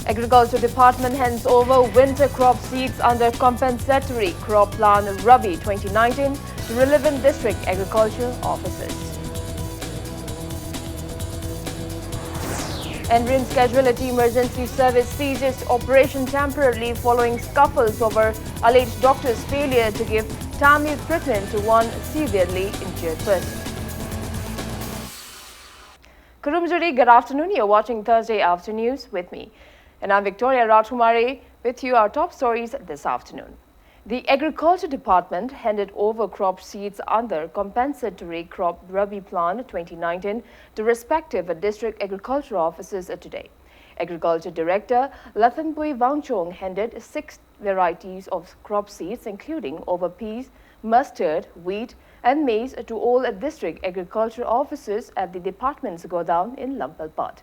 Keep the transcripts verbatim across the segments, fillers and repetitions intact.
Agriculture Department hands over winter crop seeds under compensatory crop plan Rabi twenty nineteen to relevant district agriculture officers. And RIMS Casualty Emergency Service ceases operation temporarily following scuffles over alleged doctor's failure to give timely treatment to one severely injured person. Kurumjuri, good afternoon. You're watching Thursday Afternoons with me. And I'm Victoria Rajkumari. With you, our top stories this afternoon. The Agriculture Department handed over crop seeds under Compensatory Crop Rabi Plan twenty nineteen to respective district agriculture officers today. Agriculture Director Lathanpui Wangchung handed six varieties of crop seeds, including over peas, mustard, wheat, and maize, to all district agriculture officers at the department's godown in Lampalpat.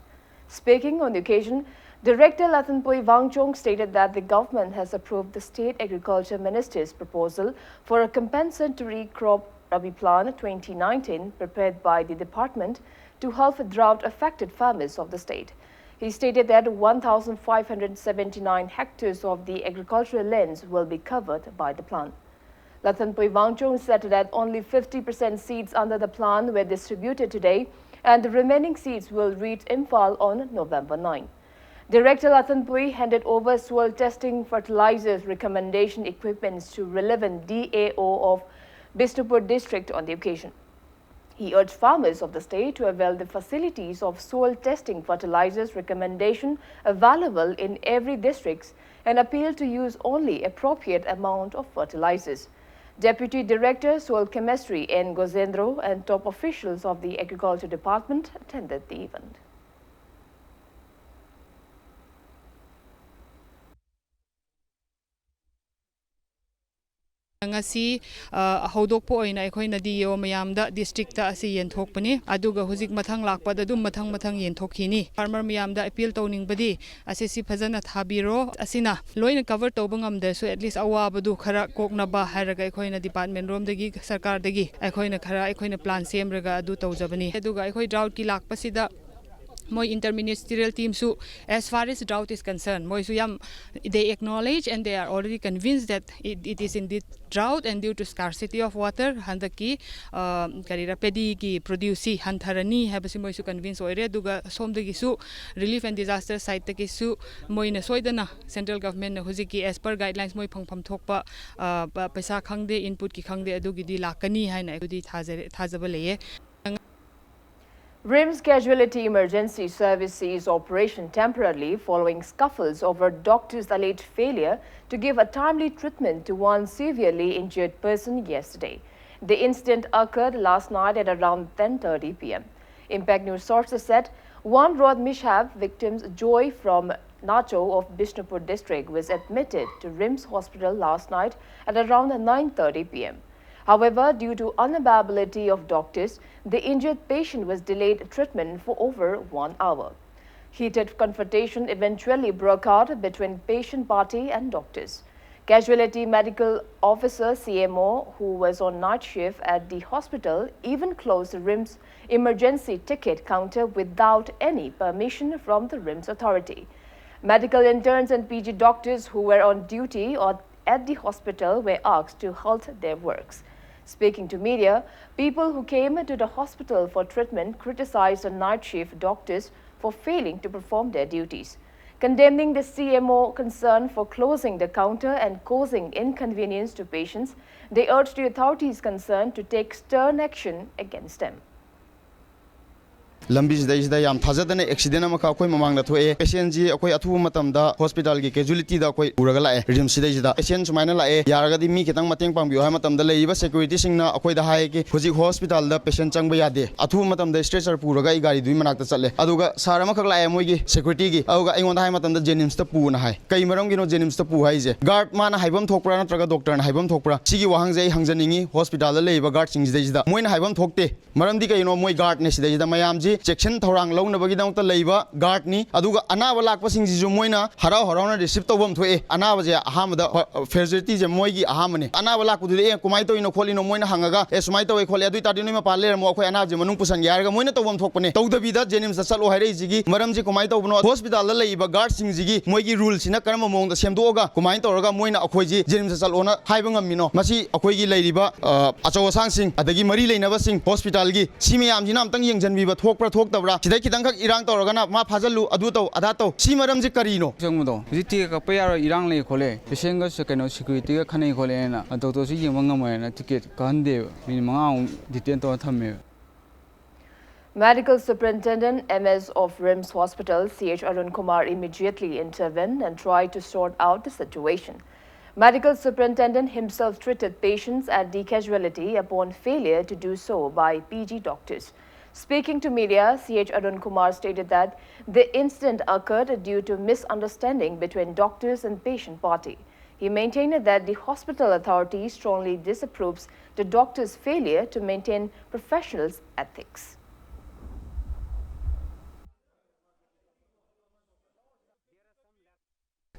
Speaking on the occasion, Director Lathanpui Wangchung stated that the government has approved the State Agriculture Minister's proposal for a compensatory crop Rabi Plan twenty nineteen prepared by the department to help drought-affected farmers of the state. He stated that one thousand five hundred seventy-nine hectares of the agricultural lands will be covered by the plan. Lathanpui Wangchung said that only fifty percent seeds under the plan were distributed today, and the remaining seeds will reach Imphal on November nine. Director Lathanpui handed over soil testing fertilizers recommendation equipments to relevant D A O of Bishnupur district on the occasion. He urged farmers of the state to avail the facilities of soil testing fertilizers recommendation available in every district and appeal to use only appropriate amount of fertilizers. Deputy Director Soil Chemistry N Gozendro and top officials of the Agriculture Department attended the event. ꯉꯁꯤ, ꯑ, ꯍꯧꯗꯣꯛꯄ ꯑꯣꯏꯅ ꯑꯩꯈꯣꯏꯅ D A O ꯃꯌꯥꯝꯗ, district ꯑꯁꯤ ꯌꯦꯟꯊꯣꯛꯄꯅꯤ꯫ ꯑꯗꯨꯒ ꯍꯧꯖꯤꯛ ꯃꯊꯪ ꯂꯥꯛꯄꯗ ꯑꯗꯨꯝ ꯃꯊꯪ ꯃꯊꯪ ꯌꯦꯟꯊꯣꯛꯈꯤꯅꯤ꯫ ꯐꯥꯔꯃꯔ ꯃꯌꯥꯝꯗ ꯑꯄꯤꯜ ꯇꯧꯅꯤꯡꯕꯗꯤ, ꯑꯁꯤ ꯁꯤ ꯐꯖꯅ ꯊꯥꯕꯤꯔꯣ꯫ ꯑꯁꯤꯅ ꯂꯣꯏꯅ ꯀꯚꯔ ꯇꯧꯕ ꯉꯝꯗ꯭ꯔꯁꯨ, at least ꯑꯋꯥꯕꯗꯨ ꯈꯔ ꯀꯣꯛꯅꯕ ꯍꯥꯏꯔꯒ ꯑꯩꯈꯣꯏꯅ ꯗꯤꯄꯥꯔꯠꯃꯦꯟ ꯔꯣꯝꯗꯒꯤ, ꯁꯔꯀꯥꯔꯗꯒꯤ ꯑꯩꯈꯣꯏꯅ ꯈꯔ, ꯑꯩꯈꯣꯏꯅ ꯄ꯭ꯂꯥꯟ ꯁꯦꯝꯔꯒ ꯑꯗꯨ ꯇꯧꯖꯕꯅꯤ꯫ ꯑꯗꯨꯒ ꯑꯩꯈꯣꯏ ꯗ꯭ꯔꯥꯎꯠꯀꯤ ꯂꯥꯛꯄꯁꯤꯗ ꯃꯣꯏ enter ꯃꯤꯅꯤꯁꯇ꯭ꯔꯤꯌꯦꯜ ꯇꯤꯝꯁꯨ, as far as drought is concerned, ꯃꯣꯏꯁꯨ ꯌꯥꯝ, they acknowledge and they are already convinced that it, it is indeed drought and due to scarcity of water, ꯍꯟꯗꯛꯀꯤ ꯑ, ꯀꯔꯤꯔ, ꯄꯦꯗꯤꯒꯤ ꯄ꯭ꯔꯣꯗ꯭ꯌꯨꯁꯁꯤ ꯍꯟꯊꯔꯅꯤ ꯍꯥꯏꯕꯁꯤ ꯃꯣꯏꯁꯨ ꯀꯟꯚꯤꯟꯁ ꯑꯣꯏꯔꯦ꯫ ꯑꯗꯨꯒ ꯁꯣꯝꯗꯒꯤꯁꯨ, ꯔꯤꯂꯤꯐ ꯑꯦꯟ ꯗꯤꯖꯥꯁꯇꯔ ꯁꯥꯏꯠꯇꯒꯤꯁꯨ, ꯃꯣꯏꯅ ꯁꯣꯏꯗꯅ ꯁꯦꯟꯇ꯭ꯔꯦꯜ ꯒꯚꯔꯟꯃꯦꯟꯠꯅ ꯍꯧꯖꯤꯛꯀꯤ as per guidelines ꯃꯣꯏ ꯐꯪꯐꯝ ꯊꯣꯛꯄ, ꯑ, ꯄ-, ꯄꯩꯁꯥ ꯈꯪꯗꯦ, ꯏꯟꯄꯨꯠꯀꯤ ꯈꯪꯗꯦ, ꯑꯗꯨꯒꯤꯗꯤ ꯂꯥꯛꯀꯅꯤ ꯍꯥꯏꯅ ꯑꯩꯈꯣꯏꯗꯤ ꯊꯥꯖꯔꯦ, ꯊꯥꯖꯕ ꯂꯩꯌꯦ꯫ RIMS Casualty Emergency Service ceased operation temporarily following scuffles over doctors' alleged failure to give a timely treatment to one severely injured person yesterday. The incident occurred last night at around ten thirty p m. Impact News sources said one road mishap, victims Joy from Nacho of Bishnupur district was admitted to RIMS hospital last night at around nine thirty p m. However, due to unavailability of doctors, the injured patient was delayed treatment for over one hour. Heated confrontation eventually broke out between patient party and doctors. Casualty medical officer, C M O, who was on night shift at the hospital, even closed the RIMS emergency ticket counter without any permission from the RIMS authority. Medical interns and P G doctors who were on duty or at the hospital were asked to halt their works. Speaking to media, people who came to the hospital for treatment criticized the night shift doctors for failing to perform their duties. Condemning the C M O concern for closing the counter and causing inconvenience to patients, they urged the authorities concerned to take stern action against them. ꯂꯝꯕꯤꯁꯤꯗꯩꯁꯤꯗ ꯌꯥꯝ ꯊꯥꯖꯗꯅ accident ꯑꯃꯈꯛ ꯑꯩꯈꯣꯏ ꯃꯃꯥꯡꯗ ꯊꯣꯛꯑꯦ꯫ ꯄꯦꯁꯦꯟꯁꯤ ꯑꯩꯈꯣꯏ ꯑꯊꯨꯕ ꯃꯇꯝꯗ ꯍꯣꯁꯄꯤꯇꯥꯜꯒꯤ ꯀꯦꯖꯨꯋꯦꯂꯤꯇꯤꯗ ꯑꯩꯈꯣꯏ ꯄꯨꯔꯒ ꯂꯥꯛꯑꯦ꯫ ꯔꯤꯝꯁꯁꯤꯗꯩꯁꯤꯗ ꯄꯦꯁꯦꯟ ꯁꯨꯃꯥꯏꯅ ꯂꯥꯛꯑꯦ, ꯌꯥꯔꯒꯗꯤ ꯃꯤ ꯈꯤꯇꯪ ꯃꯇꯦꯡ ꯄꯥꯡꯕꯤꯌꯨ ꯍꯥꯏꯕ ꯃꯇꯝꯗ ꯂꯩꯔꯤꯕ ꯁꯦꯀ꯭ꯌꯨꯔꯤꯇꯤꯁꯤꯡꯅ ꯑꯩꯈꯣꯏꯗ ꯍꯥꯏ ꯀꯤ ꯍꯧꯖꯤꯛ ꯍꯣꯁꯄꯤꯇꯥꯜꯗ ꯄꯦꯁꯦꯟ ꯆꯪꯕ ꯌꯥꯗꯦ꯫ ꯑꯊꯨꯕ ꯃꯇꯝꯗ ꯏꯁꯇ꯭ꯔꯦꯆꯔ ꯄꯨꯔꯒ ꯑꯩ ꯒꯥꯔꯤꯗꯨꯒꯤ ꯃꯅꯥꯛꯇ ꯆꯠꯂꯦ꯫ ꯑꯗꯨꯒ ꯁꯥꯔ ꯑꯃꯈꯛ ꯂꯥꯛꯑꯦ ꯃꯣꯏꯒꯤ ꯁꯦꯀ꯭ꯌꯨꯔꯤꯇꯤꯒꯤ, ꯑꯗꯨꯒ ꯑꯩꯉꯣꯟꯗ ꯍꯥꯏ ꯃꯇꯝꯗ ꯖꯦꯅꯤꯝꯁꯇ ꯄꯨꯅ ꯍꯥꯏ꯫ ꯀꯩ ꯃꯔꯝꯒꯤꯅꯣ ꯖꯦꯅꯤꯝꯁꯇ ꯄꯨ ꯍꯥꯏꯁꯦ? ꯒꯥꯔꯗ ꯃꯥꯅ ꯍꯥꯏꯐꯝ ꯊꯣꯛꯄ꯭ꯔꯥ ꯅꯠꯇ꯭ꯔꯒ ꯗꯣꯛꯇꯔꯅ ꯍꯥꯏꯐꯝ ꯊꯣꯛꯄ꯭ꯔꯥ? ꯁꯤꯒꯤ ꯋꯥꯍꯪꯁꯦ ꯑꯩ ꯍꯪꯖꯅꯤꯡꯉꯤ ꯍꯣꯁꯄꯤꯇꯥꯜꯗ ꯂꯩꯔꯤꯕ ꯒꯥꯔꯗꯁꯤꯡꯁꯤꯗꯩꯁꯤꯗ꯫ ꯃꯣꯏꯅ ꯍꯥꯏꯐꯝ ꯊꯣꯛꯇꯦ꯫ ꯃꯔꯝꯗꯤ ꯀꯩꯅꯣ? ꯃꯣꯏ ꯒꯥꯔꯗꯅꯦ ꯁꯤꯗꯩꯁꯤꯗ꯫ ꯃꯌꯥꯝꯁꯤ ꯆꯦꯛꯁꯤꯟ ꯊꯧꯔꯥꯡ ꯂꯧꯅꯕꯒꯤꯗꯃꯛꯇ ꯂꯩꯕ ꯒꯥꯔꯗꯅꯤ꯫ ꯑꯗꯨꯒ ꯑꯅꯥꯕ ꯂꯥꯛꯄꯁꯤꯡꯁꯤꯁꯨ ꯃꯣꯏꯅ ꯍꯔꯥꯎ ꯍꯔꯥꯎꯅ ꯔꯤꯁꯤꯞ ꯇꯧꯐꯝ ꯊꯣꯛꯑꯦ꯫ ꯑꯅꯥꯕꯁꯦ ꯑꯍꯥꯟꯕꯗ ꯐꯦꯁꯤꯂꯤꯇꯤꯁꯦ ꯃꯣꯏꯒꯤ ꯑꯍꯥꯟꯕꯅꯦ꯫ ꯑꯅꯥꯕ ꯂꯥꯛꯄꯗꯨꯗꯤ, "ꯑꯦ, ꯀꯃꯥꯏꯅ ꯇꯧꯔꯤꯅꯣ ꯈꯣꯠꯂꯤꯅꯣ?" ꯃꯣꯏꯅ ꯍꯪꯉꯒ, "ꯑꯦ, ꯁꯨꯃꯥꯏꯅ ꯇꯧꯋꯦ ꯈꯣꯠꯂꯦ, ꯑꯗꯨ ꯑꯣꯏꯇꯥꯔꯗꯤ ꯅꯣꯏ ꯃꯄꯥꯟ ꯂꯩꯔꯝꯃꯣ, ꯑꯩꯈꯣꯏ ꯑꯅꯥꯕꯁꯦ ꯃꯅꯨꯡ ꯄꯨꯁꯟꯒꯦ" ꯍꯥꯏꯔꯒ ꯃꯣꯏꯅ ꯇꯧꯐꯝ ꯊꯣꯛꯄꯅꯦ꯫ ꯇꯧꯗꯕꯤꯗ ꯖꯦꯅꯤꯝꯁꯇ ꯆꯠꯂꯣ ꯍꯥꯏꯔꯛꯏꯁꯤꯒꯤ ꯃꯔꯝꯁꯤ ꯀꯃꯥꯏꯅ ꯇꯧꯕꯅꯣ? ꯍꯣꯁꯄꯤꯇꯥꯜꯗ ꯂꯩꯔꯤꯕ ꯒꯥꯔꯗꯁꯤꯡꯁꯤꯒꯤ ꯃꯣꯏꯒꯤ ꯔꯨꯜꯁꯤꯅ ꯀꯔꯝꯕ ꯃꯑꯣꯡꯗ ꯁꯦꯝꯗꯣꯛꯑꯒ ꯀꯃꯥꯏꯅ ꯇꯧꯔꯒ ꯃꯣꯏꯅ ꯑꯩꯈꯣꯏꯁꯤ ꯖꯦꯅꯤꯝꯁꯇ ꯆꯠꯂꯣꯅ ꯍꯥꯏꯕ ꯉꯝꯃꯤꯅꯣ? ꯃꯁꯤ ꯑꯩꯈꯣꯏꯒꯤ ꯂꯩꯔꯤꯕ, ꯑ, ꯑꯆꯧ ꯑꯁꯥꯡꯁꯤꯡ, ꯑꯗꯒꯤ ꯃꯔꯤ ꯂꯩꯅꯕꯁꯤꯡ, ꯍꯣꯁꯄꯤꯇꯥꯜꯒꯤ, ꯁꯤ ꯃꯌꯥꯝꯁꯤꯅ ꯑꯝꯇꯪ ꯌꯦꯡꯁꯤꯟꯕꯤꯕ, ꯊꯣꯛꯄ꯭ꯔꯥ ꯊꯣꯛꯇꯕ꯭ꯔꯥ? ꯁꯤꯗꯩ ꯈꯤꯇꯪꯈꯛ ꯏꯔꯥꯡ ꯇꯧꯔꯒꯅ ꯃꯥ ꯐꯥꯖꯜꯂꯨ, ꯑꯗꯨ ꯇꯧ, ꯑꯗꯥ ꯇꯧ꯫ ꯁꯤ ꯃꯔꯝꯁꯤ ꯀꯔꯤꯅꯣ? ꯆꯪꯕꯗꯣ ꯍꯧꯖꯤꯛ ꯇꯤꯀꯦꯠ ꯀꯛꯄ ꯌꯥꯔꯣꯏ, ꯏꯔꯥꯡ ꯂꯩ ꯈꯣꯠꯂꯦ, ꯄꯦꯁꯦꯟꯒ ꯀꯩꯅꯣ ꯁꯦꯀ꯭ꯌꯨꯔꯤꯇꯤꯒ ꯈꯠꯅꯩ ꯈꯣꯠꯂꯦꯅ ꯗꯣꯛꯇꯔꯁꯨ ꯌꯦꯡꯕ ꯉꯝꯃꯣꯏꯅ ꯇꯤꯀꯦꯠ ꯀꯛꯍꯟꯗꯦꯕ꯫ ꯃꯤꯅꯤꯠ ꯃꯉꯥꯃꯨꯛ ꯗꯤꯇꯦꯟ ꯇꯧꯔ ꯊꯝꯃꯦꯕ꯫ Medical Superintendent M S of RIMS Hospital, C H Arun Kumar, immediately intervened and tried to sort out the situation. Medical Superintendent himself treated patients at the casualty upon failure to do so by P G doctors. Speaking to media, C H Arun Kumar stated that the incident occurred due to misunderstanding between doctors and patient party. He maintained that the hospital authority strongly disapproves the doctor's failure to maintain professional ethics.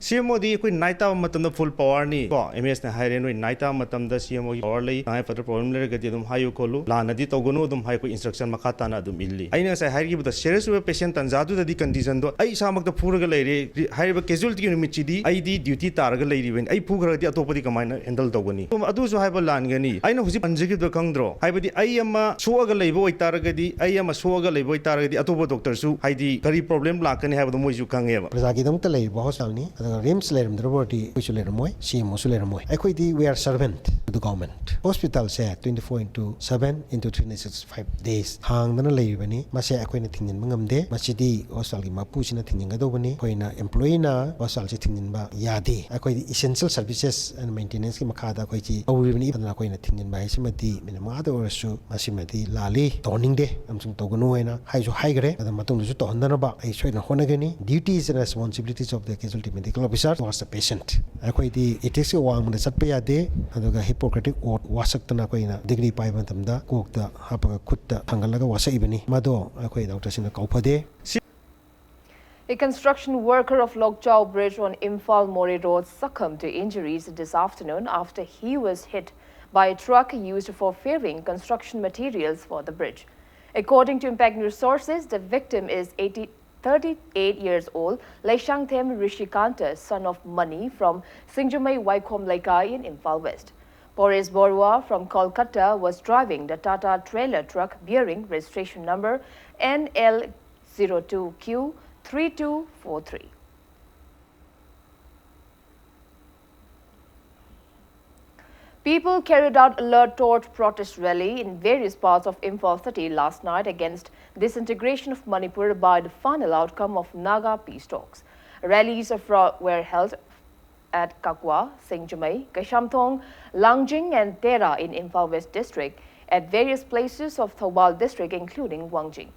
ꯁꯤ M ꯑꯣꯗꯤ ꯑꯩꯈꯣꯏ night ꯇꯥꯕ ꯃꯇꯝꯗ ꯐꯨꯜ ꯄꯋꯥꯔꯅꯤ ꯀꯣ꯫ M ꯑꯦꯁꯅ ꯍꯥꯏꯔꯦ, "ꯅꯣꯏ night ꯇꯥꯕ ꯃꯇꯝꯗ ꯁꯤ ꯑꯦꯝ ꯑꯣꯒꯤ ꯄꯋꯥꯔ ꯂꯩ, ꯇꯉꯥꯏ ꯐꯗꯕ ꯄ꯭ꯔꯣꯕ꯭ꯂꯦꯝ ꯂꯩꯔꯒꯗꯤ ꯑꯗꯨꯝ ꯍꯥꯏꯌꯨ ꯈꯣꯠꯂꯨ, ꯂꯥꯟꯅꯗꯤ ꯇꯧꯒꯅꯨ" ꯑꯗꯨꯝ ꯍꯥꯏ꯫ ꯑꯩꯈꯣꯏ ꯏꯟꯁꯇ꯭ꯔꯛꯁꯟ ꯃꯈꯥ ꯇꯥꯅ ꯑꯗꯨꯝ ꯏꯜꯂꯤ꯫ ꯑꯩꯅ ꯉꯁꯥꯏ ꯍꯥꯏꯈꯤꯕꯗ ꯁꯤꯔꯤꯌꯁ ꯑꯣꯏꯕ ꯄꯦꯁꯦꯟ ꯇꯥꯟꯖꯥꯗꯨꯗꯗꯤ ꯀꯟꯗꯤꯁꯟꯗꯣ ꯑꯩ ꯏꯁꯥꯃꯛꯇ ꯐꯨꯔꯒ ꯂꯩꯔꯦ꯫ ꯍꯥꯏꯔꯤꯕ ꯀꯦꯖꯨꯋꯦꯂꯤꯇꯤꯒꯤ ꯅꯨꯃꯤꯠꯁꯤꯗꯤ ꯑꯩꯗꯤ ꯗ꯭ꯌꯨꯇꯤ ꯇꯥꯔꯒ ꯂꯩꯔꯤꯕꯅꯤ, ꯑꯩ ꯐꯨꯈ꯭ꯔꯒꯗꯤ ꯑꯇꯣꯞꯄꯗꯤ ꯀꯃꯥꯏꯅ ꯍꯦꯟꯗꯜ ꯇꯧꯒꯅꯤ? ꯑꯗꯨꯝ ꯑꯗꯨꯁꯨ ꯍꯥꯏꯕ ꯂꯥꯟꯒꯅꯤ꯫ ꯑꯩꯅ ꯍꯧꯖꯤꯛ ꯄꯟꯖꯈꯤꯕꯗꯣ ꯈꯪꯗ꯭ꯔꯣ? ꯍꯥꯏꯕꯗꯤ ꯑꯩ ꯑꯃ ꯁꯣꯛꯑꯒ ꯂꯩꯕ ꯑꯣꯏꯇꯥꯔꯒꯗꯤ, ꯑꯩ ꯑꯃ ꯁꯣꯛꯑꯒ ꯂꯩꯕ ꯑꯣꯏꯇꯥꯔꯒꯗꯤ ꯑꯇꯣꯞꯄ ꯗꯣꯛꯇꯔꯁꯨ ꯍꯥꯏꯗꯤ ꯀꯔꯤ ꯄ꯭ꯔꯣꯕ꯭ꯂꯦꯝ ꯂꯥꯛꯀꯅꯤ ꯍꯥꯏꯕꯗꯣ ꯃꯣꯏꯁꯨ ꯈꯪꯉꯦꯕ꯫ ꯄ꯭ꯔꯖꯥꯒꯤꯗꯃꯛꯇ ꯂꯩꯔꯤꯕ ꯍꯣꯁꯄꯤꯇꯥꯜꯅꯤ, ꯑꯗꯨꯒ ꯔꯤꯝꯁ ꯂꯩꯔꯝꯗ꯭ꯔꯕ ꯑꯣꯏꯔꯗꯤ ꯑꯩꯈꯣꯏꯁꯨ ꯂꯩꯔꯝꯃꯣꯏ, ꯁꯤ ꯑꯦꯝ ꯑꯣꯁꯨ ꯂꯩꯔꯝꯃꯣꯏ꯫ ꯑꯩꯈꯣꯏꯗꯤ we are servant to the government꯫ ꯍꯣꯁꯄꯤꯇꯥꯜꯁꯦ twenty four into seven into three sixty five days ꯍꯥꯡꯗꯅ ꯂꯩꯔꯤꯕꯅꯤ꯫ ꯃꯁꯦ ꯑꯩꯈꯣꯏꯅ ꯊꯤꯡꯖꯤꯟꯕ ꯉꯝꯗꯦ꯫ ꯃꯁꯤꯗꯤ ꯍꯣꯁꯄꯤꯇꯥꯜꯒꯤ ꯃꯄꯨꯁꯤꯅ ꯊꯤꯡꯖꯤꯟꯒꯗꯧꯕꯅꯤ꯫ ꯑꯩꯈꯣꯏꯅ ꯑꯦꯝꯄ꯭ꯂꯣꯌꯤꯅ ꯍꯣꯁꯄꯤꯇꯥꯜꯁꯤ ꯊꯤꯡꯖꯤꯟꯕ ꯌꯥꯗꯦ꯫ ꯑꯩꯈꯣꯏꯗꯤ essential services and maintenanceꯀꯤ ꯃꯈꯥꯗ ꯑꯩꯈꯣꯏꯁꯤ ꯇꯧꯔꯤꯕꯅꯤ꯫ ꯑꯗꯨꯅ ꯑꯩꯈꯣꯏꯅ ꯊꯤꯡꯖꯤꯟꯕ ꯍꯥꯏꯁꯤꯃꯗꯤ ꯃꯤꯅꯤꯠ ꯃꯉꯥꯗ ꯑꯣꯏꯔꯁꯨ ꯃꯁꯤꯃꯗꯤ ꯂꯥꯜꯂꯤ, ꯇꯧꯍꯟꯅꯤꯡꯗꯦ ꯑꯃꯁꯨꯡ ꯇꯧꯒꯅꯨ ꯍꯥꯏꯅ ꯍꯥꯏꯁꯨ ꯍꯥꯏꯈ꯭ꯔꯦ꯫ ꯑꯗ ꯃꯇꯨꯡꯗꯁꯨ ꯇꯧꯍꯟꯗꯅꯕ ꯑꯩ ꯁꯣꯏꯗꯅ ꯍꯣꯠꯅꯒꯅꯤ꯫ Duties and responsibilities of the casualty medical Officer was the patient. ꯑꯩꯈꯣꯏꯗꯤ ethicsꯀꯤ ꯋꯥꯡꯃꯗ ꯆꯠꯄ ꯌꯥꯗꯦ, ꯑꯗꯨꯒ Hippocratic oath ꯋꯥꯁꯛꯇꯅ ꯑꯩꯈꯣꯏꯅ degree ꯄꯥꯏꯕ ꯃꯇꯝꯗ ꯀꯣꯛꯇ ꯍꯥꯞꯄꯒ ꯈꯨꯠꯇ ꯊꯥꯡꯒꯠꯂꯒ ꯋꯥꯁꯛꯏꯕꯅꯤ꯫ ꯃꯗꯣ ꯑꯩꯈꯣꯏ doctorꯁꯤꯡꯅ ꯀꯧꯐꯗꯦ꯫ A construction worker of Lokchao Bridge on Imphal Moreh Road succumbed to injuries this afternoon after he was hit by a truck used for ferrying construction materials for the bridge. According to Impact News sources, the victim is eighty, thirty-eight years old, Leishangthem Rishikanta, son of Mani from Singjumei Waikhom Leikai in Imphal West. Paresh Borua from Kolkata was driving the Tata trailer truck bearing registration number N L zero two Q three two four three. People carried out a Alert Torch protest rally in various parts of Imphal city last night against disintegration of Manipur by the final outcome of Naga peace talks. Rallies of ro- were held at Kakwa, Singjumei, Kaishamthong, Langjing and Tera in Imphal West district, at various places of Thoubal district including Wangjing.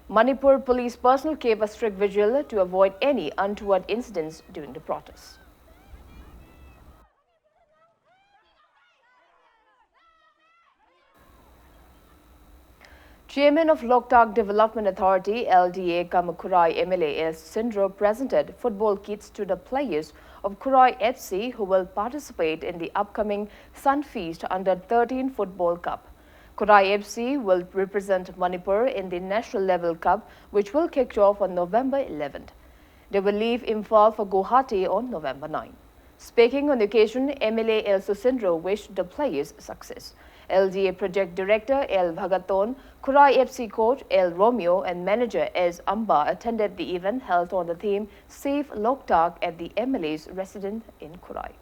Manipur police personnel gave a strict vigil to avoid any untoward incidents during the protests. Chairman of Loktak Development Authority, L D A, cum Khurai M L A S Sindro presented football kits to the players of Khurai F C who will participate in the upcoming Sun Feast Under thirteen Football Cup. Khurai F C will represent Manipur in the National Level Cup, which will kick off on November eleventh. They will leave Imphal for Guwahati on November nine. Speaking on the occasion, M L A L Susindro wished the players success. L D A Project Director L Bhagaton, Khurai F C coach L Romeo, and manager S Amba attended the event held on the theme Save Loktak at the M L A's residence in Khurai.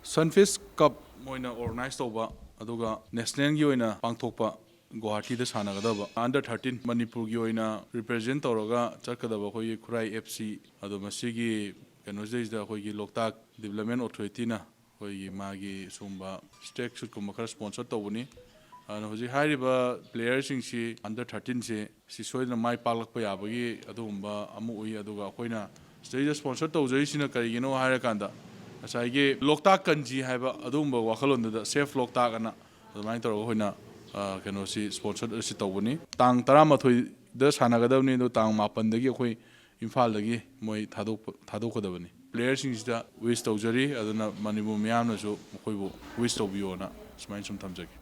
Sunfeast Cup ꯑꯣꯏꯅ organize ꯇꯧꯕ ꯑꯗꯨꯒ nationalꯒꯤ ꯑꯣꯏꯅ ꯄꯥꯡꯊꯣꯛꯄ ꯒꯨꯋꯥꯍꯥꯇꯤꯗ ꯁꯥꯟꯅꯒꯗꯕ under thirteen ꯃꯅꯤꯄꯨꯔꯒꯤ ꯑꯣꯏꯅ represent ꯇꯧꯔꯒ ꯆꯠꯀꯗꯕ ꯑꯩꯈꯣꯏꯒꯤ ꯈꯨꯔꯥꯏ F C ꯑꯗꯣ ꯃꯁꯤꯒꯤ ꯀꯩꯅꯣꯁꯤꯗꯩꯁꯤꯗ ꯑꯩꯈꯣꯏꯒꯤ ꯂꯣꯛꯇꯥꯛ Development Authorityꯅ ꯑꯩꯈꯣꯏꯒꯤ ꯃꯥꯒꯤ ꯁꯤꯒꯨꯝꯕ track suitꯀꯨꯝꯕ ꯈꯔ sponsor ꯇꯧꯕꯅꯤ꯫ ꯑꯗꯨꯅ ꯍꯧꯖꯤꯛ ꯍꯥꯏꯔꯤꯕ playerꯁꯤꯡꯁꯤ under thirteenꯁꯤ ꯁꯤ ꯁꯣꯏꯗꯅ ꯃꯥꯏ ꯄꯥꯛꯂꯛꯄ ꯌꯥꯕꯒꯤ ꯑꯗꯨꯒꯨꯝꯕ ꯑꯃ ꯎꯏ꯫ ꯑꯗꯨꯒ ꯑꯩꯈꯣꯏꯅ ꯁꯤꯗꯩꯗ ꯁ꯭ꯄꯣꯟꯁꯔ ꯇꯧꯖꯔꯤꯁꯤꯅ ꯀꯔꯤꯒꯤꯅꯣ ꯍꯥꯏꯔꯀꯥꯟꯗ, ꯉꯁꯥꯏꯒꯤ ꯂꯣꯛꯇꯥꯛ ꯀꯟꯖꯤ ꯍꯥꯏꯕ ꯑꯗꯨꯒꯨꯝꯕ ꯋꯥꯈꯜꯂꯣꯟꯗꯨꯗ, ꯁꯦꯐ ꯂꯣꯛꯇꯥꯛ ꯑꯅ ꯑꯗꯨꯃꯥꯏꯅ ꯇꯧꯔꯒ ꯑꯩꯈꯣꯏꯅ, ꯑ, ꯀꯩꯅꯣꯁꯤ, ꯁ꯭ꯄꯣꯟꯁꯔ ꯑꯁꯤ ꯇꯧꯕꯅꯤ꯫ ꯇꯥꯡ ꯇꯔꯥꯃꯥꯊꯣꯏꯗ ꯁꯥꯟꯅꯒꯗꯕꯅꯤ, ꯑꯗꯣ ꯇꯥꯡ ꯃꯥꯄꯟꯗꯒꯤ ꯑꯩꯈꯣꯏ ꯏꯝꯐꯥꯜꯗꯒꯤ ꯃꯣꯏ ꯊꯥꯗꯣꯛꯄ, ꯊꯥꯗꯣꯛꯀꯗꯕꯅꯤ꯫ ꯄ꯭ꯂꯦꯌꯔꯁꯤꯡꯁꯤꯗ ꯋꯤꯁ ꯇꯧꯖꯔꯤ, ꯑꯗꯨꯅ ꯃꯅꯤꯄꯨꯔ ꯃꯤꯌꯥꯝꯅꯁꯨ ꯃꯈꯣꯏꯕꯨ ꯋꯤꯁ ꯇꯧꯕꯤꯌꯣꯅ ꯁꯨꯃꯥꯏꯅ ꯁꯨꯝ ꯊꯝꯖꯒꯦ꯫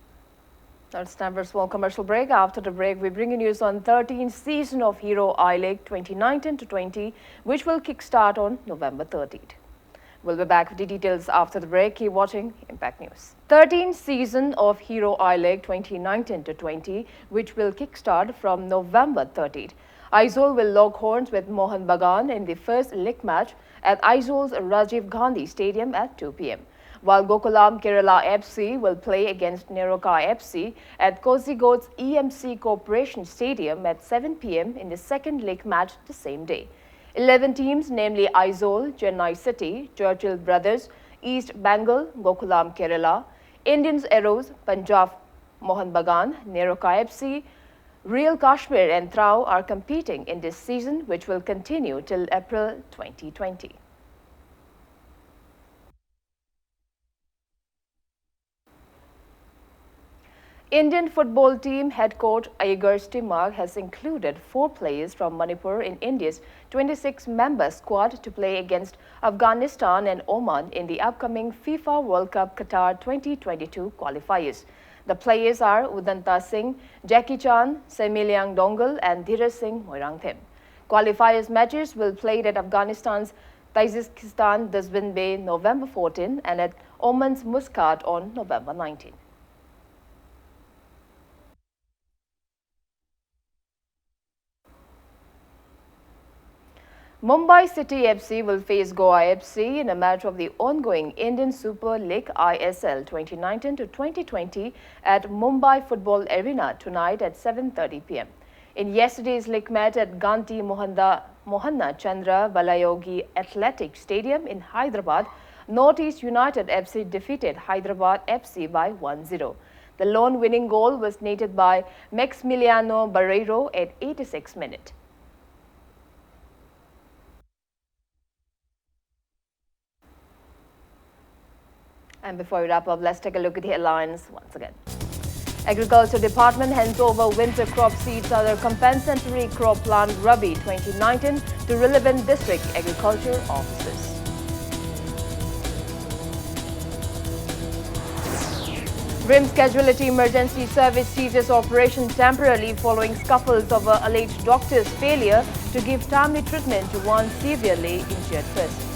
Now it's time for a small commercial break. After the break, we bring you news on thirteenth season of Hero I League twenty nineteen to twenty, which will kickstart on November thirteenth. We'll be back with the details after the break. Keep watching Impact News. thirteenth season of Hero I League twenty nineteen to twenty, which will kickstart from November thirteenth. Aizawl will lock horns with Mohun Bagan in the first league match at Aizaul's Rajiv Gandhi Stadium at two p.m., while Gokulam Kerala F C will play against Neroka F C at Kozhikode's E M C Corporation Stadium at seven p.m. in the second league match the same day. Eleven teams, namely Aizawl, Chennai City, Churchill Brothers, East Bengal, Gokulam Kerala, Indians Arrows, Punjab Mohun Bagan, Neroka F C, Real Kashmir and Trao are competing in this season, which will continue till April twenty twenty. Indian football team head coach Aigesh Timag has included four players from Manipur in India's twenty-six member squad to play against Afghanistan and Oman in the upcoming FIFA World Cup Qatar twenty twenty-two qualifiers. The players are Udanta Singh, Jackie Chan, Semiliang Dongal, and Dhiraj Singh Moirangthem. Qualifiers matches will played at Afghanistan's Tajikistan Dushanbe November fourteen and at Oman's Muscat on November nineteen. Mumbai City F C will face Goa F C in a match of the ongoing Indian Super League I S L twenty nineteen to twenty twenty at Mumbai Football Arena tonight at seven thirty p.m. In yesterday's league match at Gandhi Mohanda, Mohanna Chandra Balayogi Athletic Stadium in Hyderabad, Northeast United F C defeated Hyderabad F C by one zero. The lone winning goal was netted by Maximiliano Barreiro at eighty-six minute. And before we wrap up, let's take a look at the headlines once again. Agriculture Department hands over winter crop seeds under compensatory crop plan Rabi twenty nineteen to relevant district agriculture officers. RIMS Casualty Emergency Service ceases operation temporarily following scuffles over alleged doctor's failure to give timely treatment to one severely injured person.